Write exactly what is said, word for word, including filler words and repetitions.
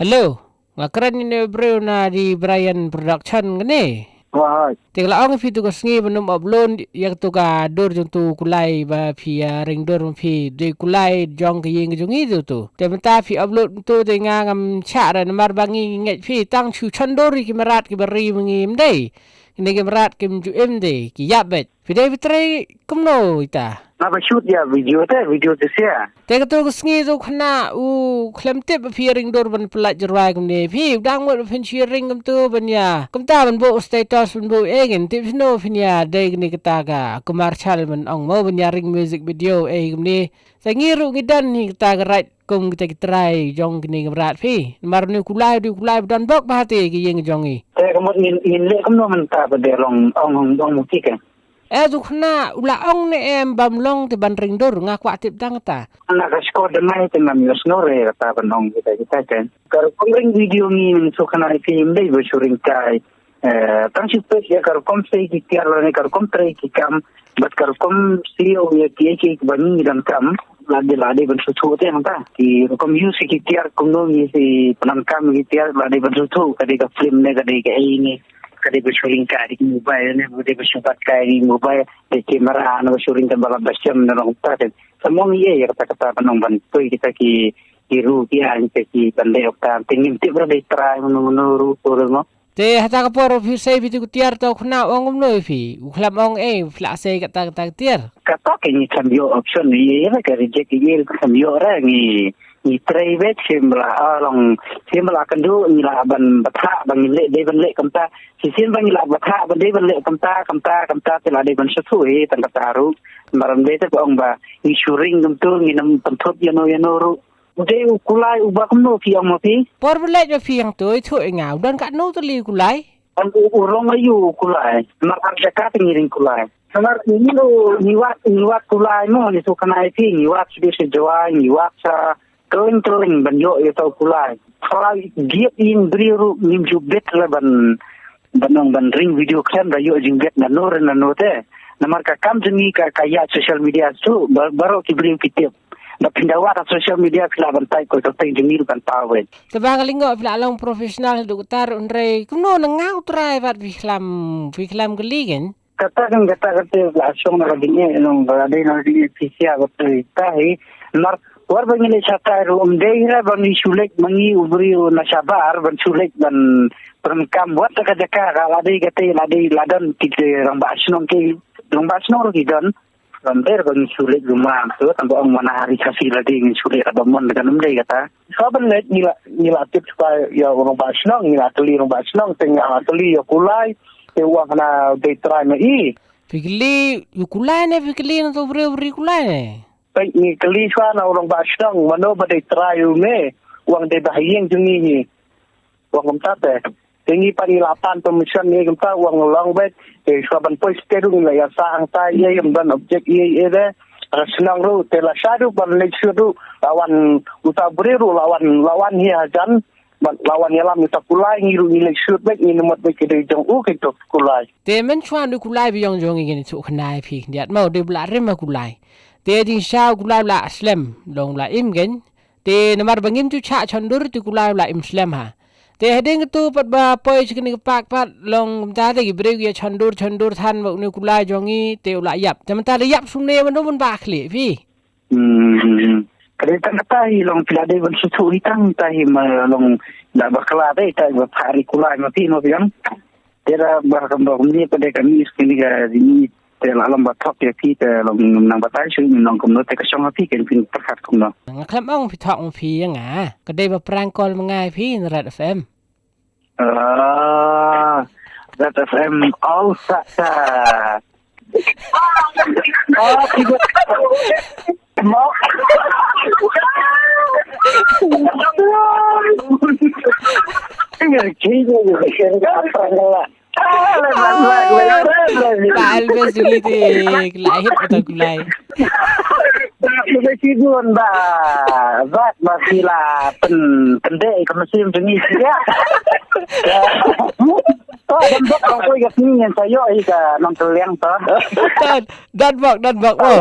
Hello. Nga kren ïa une u briew na di Brian Production kane. Te ka la ong phi tu ka sngi ban ym upload ïa katu ka dur jong utu u Kulai ba phi ïa ring dur ma phi, dei u Kulai jong ka ïing jong ngi tu tu. Te mynta phi upload tu te nga ngam shah re namar ba ngi ngeit phi tang shu shon dur ïa ki mrad kiba ri ma ngi ym dei. Kine ki mrad kim ju im de, ki ïap beit. Phi dei phi trei kumno ita? Nga ba shoot ïa video te, video te sia. Te katu ka sngi tu khynnah u khlem tip ba phi ïa ring dur ban pyllait jyrwai kumne. Phi u dang mut ba phin shu ring kumtu ban ïa, kumta ban buh status ban buh ei ngin tip shano phin ïa dei kane kata ka commercial ban ong mo ban ïa ring music video ei kumne. Sa ngi ruh ngi don hi kata ka right kum kita ki trai jong kine ki mrad phi. Namar une u Kulai u dei u Kulai ba don bok bha te ki ïing jong ngi. Te ka mut ngin, ngin leh kumno mynta ba dei long ong ong ong mu ki ka. Eh, tu khynnah u la ong ne em bam long te ban ring dur, nga kwah tip tang kata. Na ka shkor dyngai te ngam ïohsngew re kata ban ong kita kita kan. Ka rukom ring video ngi mynta khynnah ïa ki ym dei ba shu ring kai. Eh, tang shu peit ïa ka rukom sei ki tiar lane ka rukom trei ki kam, bad ka rukom siew ïa kiei kiei kiba ngi donkam, la dei, la dei ban sngewthuh te nangta. Ki rukom use ïa ki tiar kumno ngi sa pyndonkam ïa ki tiar, la dei ban sngewthuh, ka dei ka film ne, ka dei kaei ne, ka dei ba shu ring kai da ki mobile ne, ka dei ba shu bat kai da ki mobile, da ki camera, ne ba shu ring kai ba la ba shem ne nangta te. Sa mong ïa ïa kata kata ban ong ban poi kita ki, ki ru ki aiñ te ki ban leh okta, te ngim tip ba dei trai mano mano ruh ko ruh mo. Te hata ka por phi sei phi tu ka tiar ta u khynnah u ong kumno ïa phi? U khlem ong ei, phi la sei kata kata ka tiar. Kata ka ngi khlem ïoh option ïa ïa ka reject ïa ïa khlem ïoh re ngi, ngi trei beit shim la, ah, long shim la kynduh ngi la ban bthah ba ngi leh dei ban leh kumta. Shisien ba ngi la bthah ba dei ban leh kumta, kumta, kumta te la dei ban sngewthuh ïa tang kata ruh. Namar ym dei te ba ong ba ngi shu ring kumtu ngin ym pynthup ïano ïano ruh. U dei u Kulai uba kumno phi ong ma phi? Por ba leit ma phi hangto ïathuh ïa nga, u don katno tylli u Kulai? Ong u, u rong aïu u Kulai? Namar ar jaka te ngi ring Kulai. Namar ngi ruh ngi wad, ngi wad Kulai mo, ngi shu kynai phi, ngi wad sha Jowai, ngi wad sha kylleng kylleng ban ïoh ïa uta u Kulai. Tharai giat ïing briew ruh ngim ju bit la ban, ban ong ban ring video khlem da ïoh jingbit nano re nano te. Namar ka kam jong ngi ka, ka ïa social media tu, ba-, baroh ki briew ki tip. Ba phin da wad ha social media phi lah ban type ko ka teng jong ngi ruh kan paw wei. Te ba nga lyngngoh phi lah long professional haduh katta ruh hynrei kumno na nga u trai bad phi khlem, phi khlem kylli kein? Kata kan kata kata la shong na ka jingeh nong ka dei na ka jingeh phi sia kata hi. Namar war ba ngi leit shatai ruh ym dei re ba ngi shu leit ma ngi u briew na shabar ban shu leit ban pyrkhat kam wat ka jaka ka la dei kata la dei la don ki rangbah shnong ki rangbah shnong ruh ki don. Lam der ba ngi shu leit luma, tu tang ba ong mana hari Khasi lade ngi shu leit ba mon kan ym dei kata. Shuwa ban leit ngi la, ngi la tip shuwa ïa u rangbah shnong, ngi la kylli rangbah shnong, te ngi la kylli ïa u Kulai, te u ong hana dei trai ma i. Phi kylli ïa u Kulai ne phi kylli na tu briew briew Kulai ne? Peit ngi kylli shuwa na u rangbah shnong, mano ba dei trai u me, u ong dei ba ha ïing jong ngi hi. U ong kumta te. Te ngi pat ngi la pan permission ngi kumta u ong long beit. Te shuwa ban poi stet ruh ngi la ïa sah hangta ïa ïa ban object ïa ïa de. Ka shnong ruh te la shah ruh ban leit shoot ruh la wan uta u briew ruh la wan la wan hi hajan. Ban la wan ïalam uta u Kulai ngi ruh ngi leit shoot beit ngi namot beit ki dei jong u ki to u Kulai. Te mynshuwa u Kulai ba ïong jong ngi ngin shu khynnah ïa phi khyndiat mo dei ba la rim ha u Kulai. Te jingshisha u Kulai u la slem long u la im kein. Te namar ba ngim ju shah shon dur te u Kulai u la im slem ha. Te hadien katu pat ba poi sha kane ka park pat long kumta te ki briew ki ïa shon dur shon dur than ba une u Kulai jong ngi te u la ïap. Te mynta da ïap shu ne ban dei ban ba khlieh phi. Hmm. Ka dei tang kata hi long phi la dei ban shu thuh hi tang kata hi ma long da bakla dei tai ba phah ri u Kulai ma phi mo phi ong. Te da ba kam ba kumne pat de ka mi is kini ka dei ni te la long ba thok ïa phi te long nang batai shu ni long kumno te ka shong ha phi kan phin pyrkhat kumno. Nga khlem ong phi thok ong phi ïa nga. Ka dei ba prank call ma nga ïa phi na Red F M. Ah, Red F M all sa sa. Ah, phi mo. Tinggal kini ni. Ka Elvis jong ngi te la hit uta u Kulai. Ba ki don ba ba ba ki la pen pendek ka mesin jong ngi sia. To dan bok kong koi ka sini yang sayo i ka nong keliang to. Dan dan bok dan bok mo.